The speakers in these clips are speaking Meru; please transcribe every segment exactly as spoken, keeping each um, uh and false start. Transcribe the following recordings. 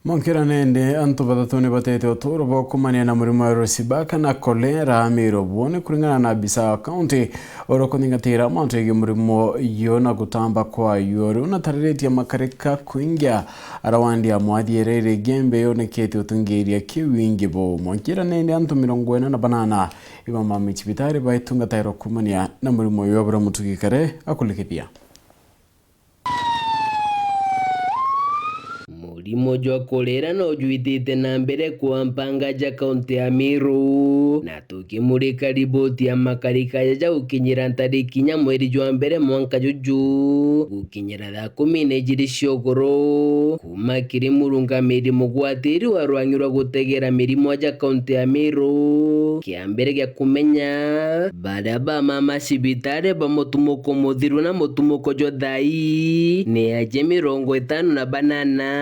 Mwankira nende antu bathatu ni batete uturo bwa kumania na murimo wa Rosibaka na kolera Miru. Bwo ni kuringana na abisa wa kaunti uria ukuthingatiira mantu jegie murimo yo na gutamba kwayo. Riu natariritie makarika kuingia aria wandi ya Mwathi iria iri Igembe yonekete utungiria kiwingi bo. Mwankira nende antu mirongo ina na banana iba mami cibitari baitungatairwa kumania na murimo uyu, abura mutugi kare akulikithia. Murimo jwa kolera no jwitite na mbere kwa mpanga ja kaunti ya Meru, na tukimurika riboti ya makarika jaja gukinyira ntariki inya mweri jwa mbere mwanka juju, gukinyira thaa kumi na ijiri cia ugoro, kuma kiri murungamiri mugwatiri wa rwangi rwa gutegera mirimo ja kaunti ya Meru. Kia mbere gia kumenya, baria bamama cibitari ba mutumuko muthiru na mutumuko jwa thai ni aje mirongo itano na banana,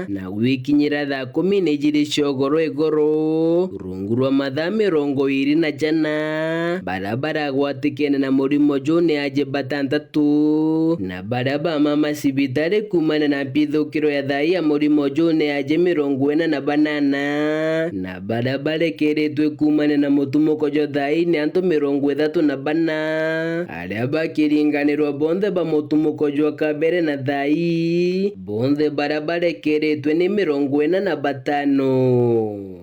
na gwikinyira thaa kumi na ijiri cia ugoro igoro, rungu rwa mathaa mirongo iri na jana, baria baragwatikene na murimo juu ni aje batantatu, na baria bamama cibitari kumania na mpithukiro ya thai ya murimo juu ni aje mirongo ina na banana, na baria barekeretwe kumania na mutumuko jwa thai ni antu mirongo ithatu na bana, aria bakiringanirwa bonthe ba mutumuko jwa kabere na thai, bonthe baria barekeretwe ni mirongo ina na batano.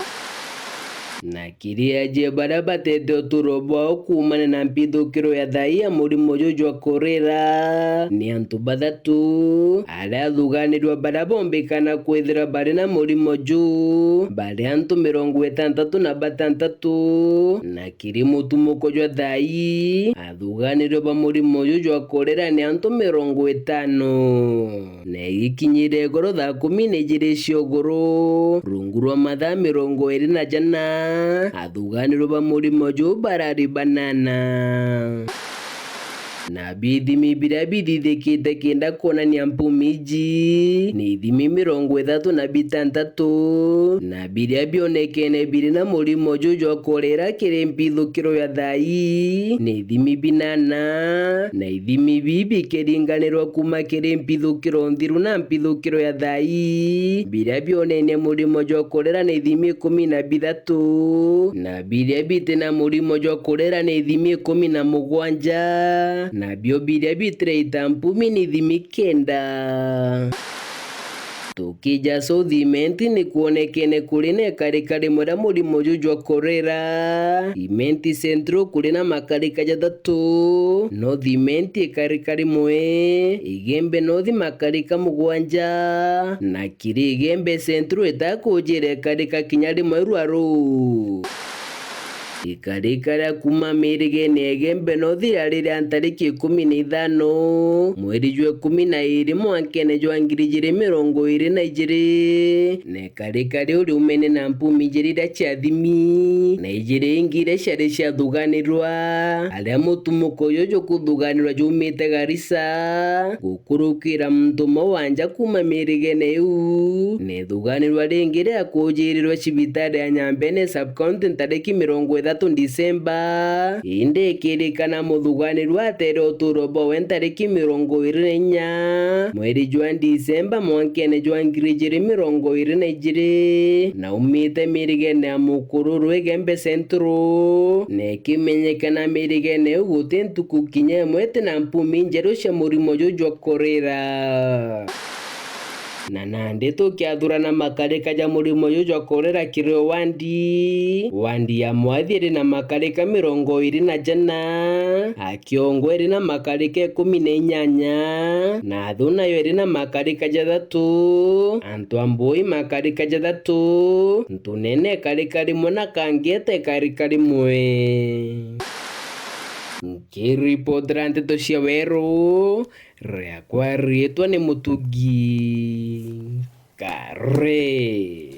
Na kiri aje baria batete uturo bwao kumania na mpithukiro ya thai ya murimo juu jwa kolera, ni antu bathatu, aria athuganirwa baria bombikana kwithira bari na murimo juu, bari antu mirongo itantatu na batantatu, na kiri mutumuko jwa thai, athuganirwa ba murimo juu jwa kolera ni antu mirongo itano. Na igikinyire igoro thaa kumi na ijiri cia ugoro, rungu rwa mathaa mirongo iri na jana, athuganirwa ba murimo juu barari banana. Na bithimi biria bithithikite kenda kwonania mpumi iji ni ithimi mirongo ithatu na bitantatu, na biria bionekene biri na murimo juu jwa kolera kiri mpithukiro ya thai ni ithimi binana, na ithimi bii bikiringanirwa kuma kiri mpithukiro nthiru na mpithukiro ya thai, biria bionenie murimo jwa kolera ni ithimi ikumi na bithatu, na biria biti na murimo jwa kolera ni ithimi ikumi na mugwanja, nabio biria bitiraita mpumi ni ithimi kenda. Tukija South Imenti ni kwonekene kuri na ikarika rimwe ria murimo juu jwa kolera. Imenti Central kuri na makarika jathatu, North Imenti ikarika rimwe, Igembe North makarika mugwanja, na kiri Igembe Central itakujire ikarika kinya rimwe rua ruu. Ikarika ria kuma mirigene ya Igembe North riari ria ntariki ikumi na ithano, mweri jwa ikumi na iri, mwankene jwa ngiri ijiri mirongo iri na ijiri, na ikarika riu riumene na mpumi ijiri iria ciathimi, na ijiri ingi iria ciari ciathuganirwa, aria mutumuko juju jukuthuganirwa jumite Garissa, gukurukira muntu umwe wa nja kuma mirigene iu, na ithuganirwa ringi ria kujirirwa cibitari ya Nyambene sub-county ntariki mirongo ithatu Disemba, indi ikirikana muthuganirwa atere uturo bwawe ntariki mirongo iri na inya mweri jwa Disemba mwankene jwa ngiri ijiri mirongo iri na ijiri, na umite mirigene ya Mukururu Igembe Central, na ikimenyekana mirigene iu guti ntuku kinya imwe iti na mpumi njeru cia murimo juu jwa kolera. Na nandi tukiathurana makarika ja murimo juu jwa kolera kiri o wandi, wandi ya Mwathi iri na makarika mirongo iri na jana, Akiongwa iri na makarika ikumi na inyanya, Nathu nayo iri na makarika jathatu, Antu a Mbui makarika jathatu, Ntunene ikarika rimwe na Kangiete ikarika rimwe. Nkiripotera nteto cia weru, riakwa riitwa ni Mutugi Kare.